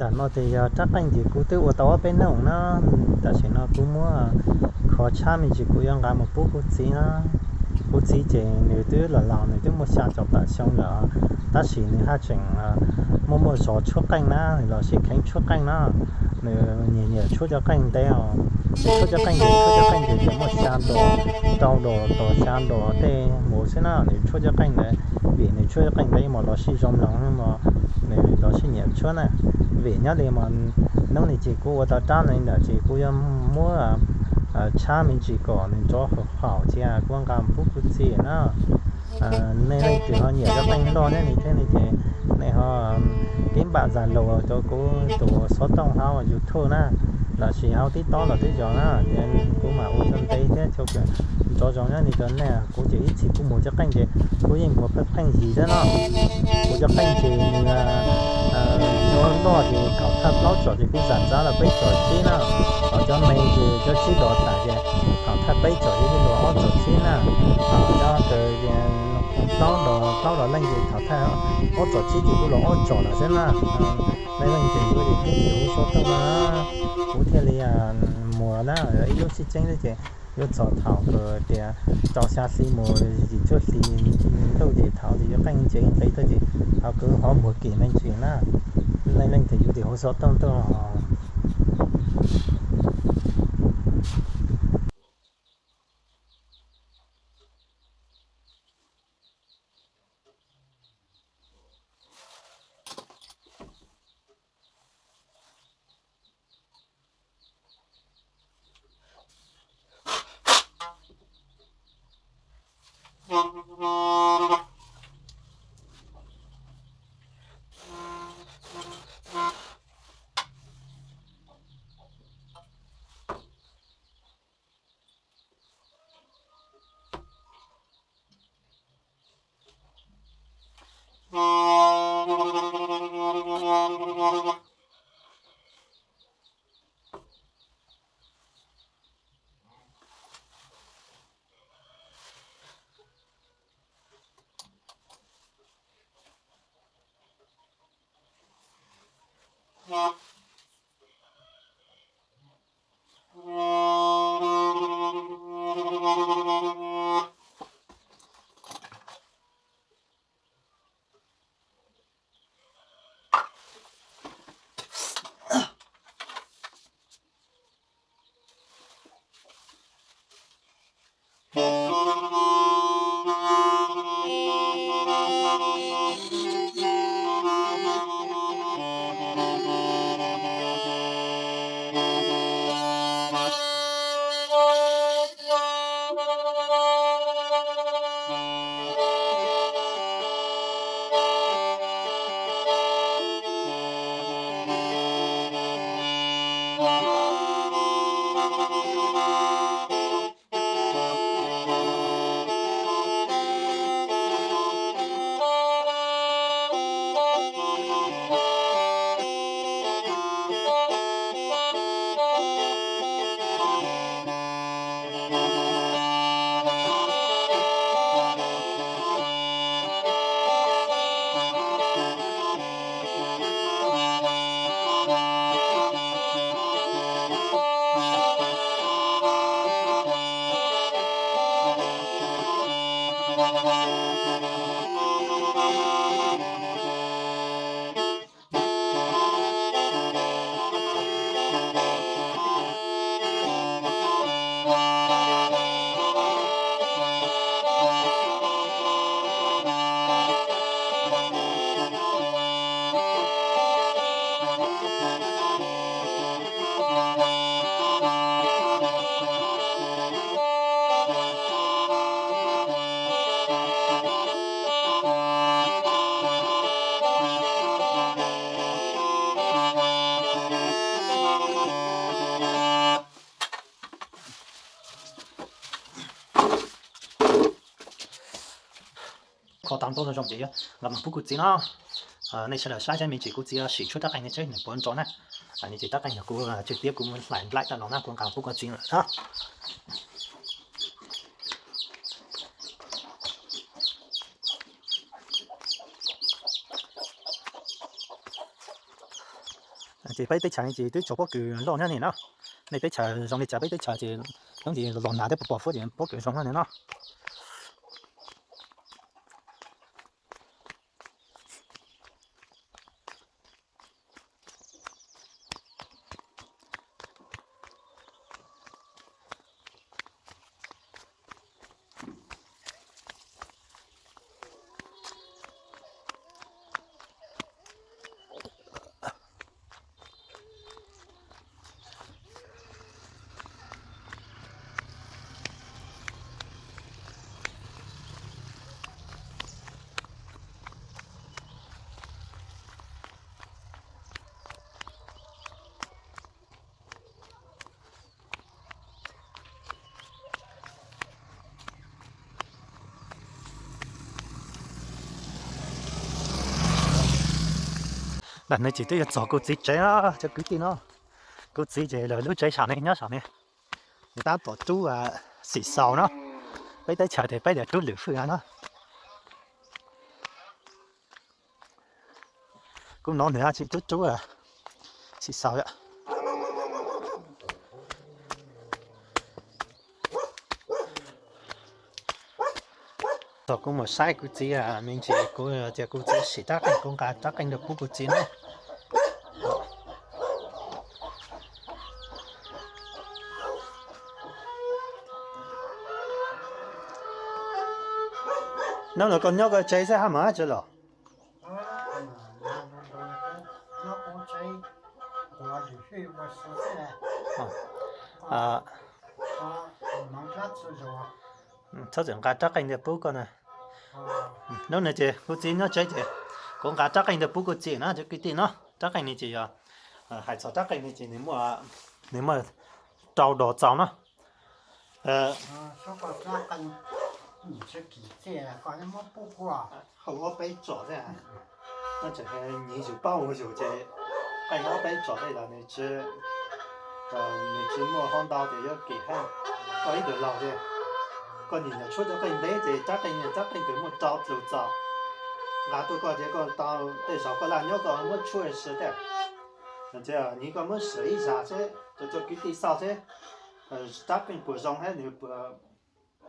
Tam no ces yog rab qeej ces kuv twb ua tau ob peb nub na, tam sim no kuv muab kho tshab me ntsis kuv yuav nqa mus pub kuv txiv na. Kuv txiv ces nws twb los laus, nws twb muaj xya caum tawm xyoo lawm, tab sis nws haj tseem muaj muaj zog tshuab qeej na, nws los sib kheev tshuab qeej na. Nws nyiam nyiam tshuab cov qeej ntev os, nws tshuab cov qeej ntev, tshuab cov qeej ntev ces muaj xya dos, rau dos tos xya dos tej mus xwb na. Nws tshuab cov qeej ntawd vim nws tshuab cov qeej ntawd ib hmos los sib zoo mloog, ib hmos nws los sib nyiam tshuab na. Vim nyob li mas hnub no ces kuv ua tau rab no li ntawd ces kuv yuav muab tshab me ntsis kom nws nrov haum haum ces kuv nqa mus pub kuv txiv na. Nej leej twg ho nyiam cov qeej loj nyob li thiab ne ces nej ho keb npam zas laus rau kuv tus xov tooj hauv YouTube na, los sis hauv TikTok los twb yog na, ces kuv mam ua tau ntev thiab ces nrov zoo nyob li rau nej. Kuv ces ib txhis kuv muag cov qeej ces kuv yeej muag pheej pheej yig thiab no. Kuv cov qeej ces nws cov loj ces thaum thaj plaub tsom ces kuv zam txav los peb tsom tsib na, ho cov me ces cov tsib dos tas ces thaum thaj peb tsom ces kuv los ob tsom tsib na, ho cov kaws ces plaub dos plaub dos leej ces thaum thaj ob tsom tsib ces kuv los ob tsom lawm xwb na. Nej leej twg yuav ces keb hu xov tooj no na, kuv thiaj li muag na. Ib lub sib tseeb xwb ces yuav txog thaum kws tias rau xya hli mus yim cuaj hlis ntuj ces thaum ces yuav qeej ntsev nqis tuaj ces ho kuv ho muag kim me ntsis na. Nej leej twg yuav ces hu xov tooj tuaj. Kho tau ntau zoo ces yuav los mus pub kuv txiv no. Nej sawv daws saib saib me ntsis kuv txiv sim tshuab rab qeej nej saib nws puas nrov na. Ni ces rab qeej yog kuv tseg tiab kuv mus hlais nplaim tau los na kuv nqa pub kuv txiv lawm na. Ces peb teb chaws ces twb tsaus pob kws loj nyob ni no. Nej teb chaws zoo li cas peb teb chaws ces coob ces los hnav tej pos pos fuab ces pob kws zoo nyob ni no. Ntawm no ces twb yuav txog kuv txiv tsev no, cov kwv tij no. Kuv txiv ces lawv lub tsev saum ne, nyob saum ne. Nws tab tom rub xim xaus no. Peb teb chaws tias peb tias rub lwm fwj no. Kuv no nws tsis rub rub xim xaus yom. Thaum kuv mus saib kuv txiv me ntsis, kuv tias kuv txiv sim rab qeej, kuv nqa rab qeej rau pub kuv txiv na. Hnub no koj nyob koj tsev xwb hab mas tsis los? Txhob txwm nqa rab qeej ntawd pub koj na. Hnub no ces kuv txiv nyob tsev ces kuv nqa rab qeej ntawd pub kuv txiv na, cov kwv tij no. Rab qeej no ces yog hais txog rab qeej no ces nws muaj rau dos txaus no. Hau ob peb tsom thiab. Nws tseem nyiv yus paub ua yus ces qeej ob peb tsom tej los nws tsis, nws tsis muaj hau ntau ces yuav kim hab. Koj ib tug laug ces koj nyiam tshuab cov qeej ntev ces rab qeej, rab qeej twg muaj rau tlus txaus, nqa tuaj koj ces koj tau tej zaum koj laj nyob koj muab tshuab si thiab. Ces nyiv koj muab sim ib zag seb rau cov kwv tij xauj seb rab qeej puas zoo thiab nws puas,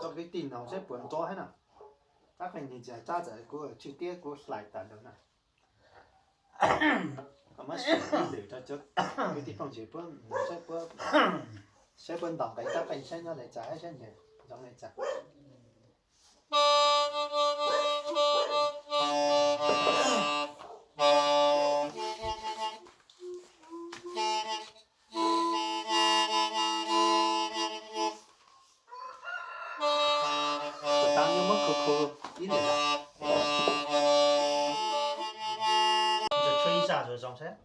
cov kwv tij noog seb puas nrov thiab na. Rab qeej no ces rab txawm kuv tswj tiab kuv hlais tawm ntawd na. Koj muab sim ib lwm rau cov kwv tij phooj ywg puab, saib puab ntaus nqe rab qeej saib nyob li cas, saib nyiam zoo li cas. Tab muab khu khu ib lwm, tshuab ib zaj zoo zoo seb.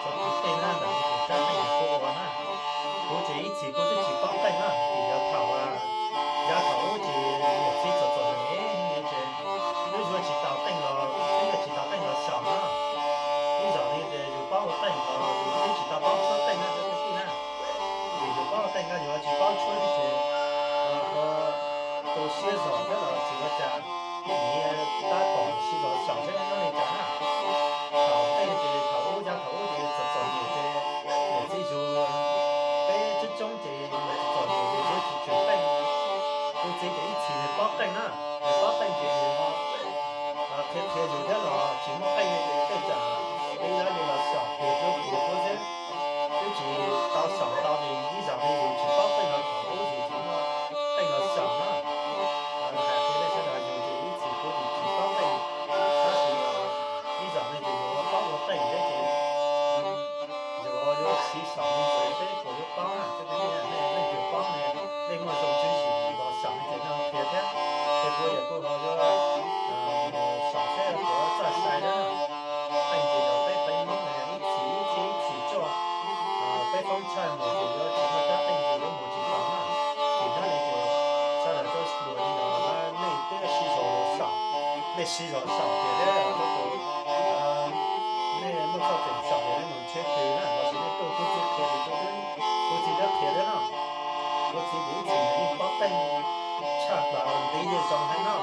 Txog kuv tej na, ntawm kuv rab qeej kuv ua na. Sib zog saum tias thiab rau tus, nej muaj txoj kev saum tias nej mus nrhiav twg na los sis nej tuaj kuv txiv qhia li, kuv txiv twb qhia thiab no. Kuv txiv ces ib txwm yeej paub teej tshaj plaws ntiv yeej zoo heev no.